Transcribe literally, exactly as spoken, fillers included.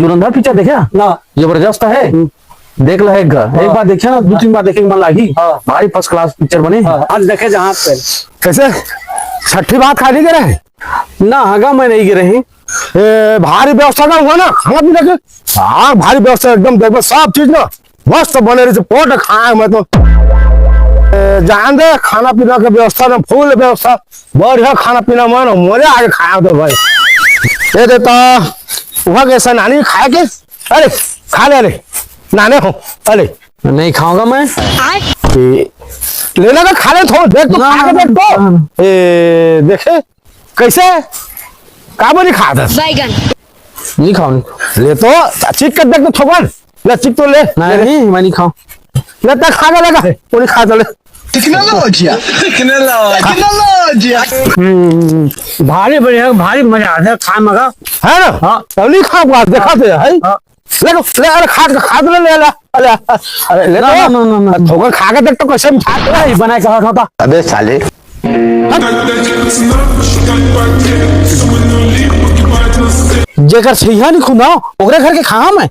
धुरंधर picture देखे? ना। जबरदस्त हे। हम्म। देख ले एक घ-, एक हाँ। बार देखे ना, दू तीन बार देखे के मन लागी। हाँ। भारी फर्स्ट क्लास पिक्चर बने। हाँ, आज देखे जहाँ पे। कइसे? छट्ठी भात खाय नइ गे रहे? ना, हगा मैं नइ गे रहें। ए, भारी व्यवस्था ना हुआ ना, खाना पीना के? हाँ, भारी व्यवस्था एकदम, देख बे, सब चीज ना मस्त बने रहिस, पोट खाय मैं तो। ए, जान दे, खाना पीना के व्यवस्था ना, फुल व्यवस्था, बढ़िया खाना पीना, मन मजा आगे खाय तो भाई। ए दे तो, उहाँ के सनानी खाय के, अरे, खा ले, अरे, नाने हो, अरे। नहीं खाऊंगा मैं। ए, लेना तो खा ले थोड़ा, देख तो ना, खा के ना, देख तो। ना, ना। ए, देखे, कइसे? का बोली खात हस? बैगन। नहीं खाऊं। ले तो, चिक कर देख तो थोकन। ले, चिक तो ले। नहीं, ले, ले। नहीं, मैं नहीं खाऊं। ले, तक खा के लगा। वो नहीं खा तो ले। टेक्नोलॉजिया, टेक्नोलॉजिया, टेक्नोलॉजिया। हम्म, भारी बढ़िया, भारी मजा आता है खाए में का। है ना? हाँ। तब नहीं खा पास, देखा तो है। हाँ। ले लो, ले, अरे खा, खा तो ले, ले, ले, अरे, अरे, ले ना, लो। ना, ना, ना, ना। थोकन खा के देख तो कइसे मीठा है। नहीं, बनाए कहा था। अबे साले। जेकर सिहा नहीं खुंदा, ओकरे घर के खाहा मैं।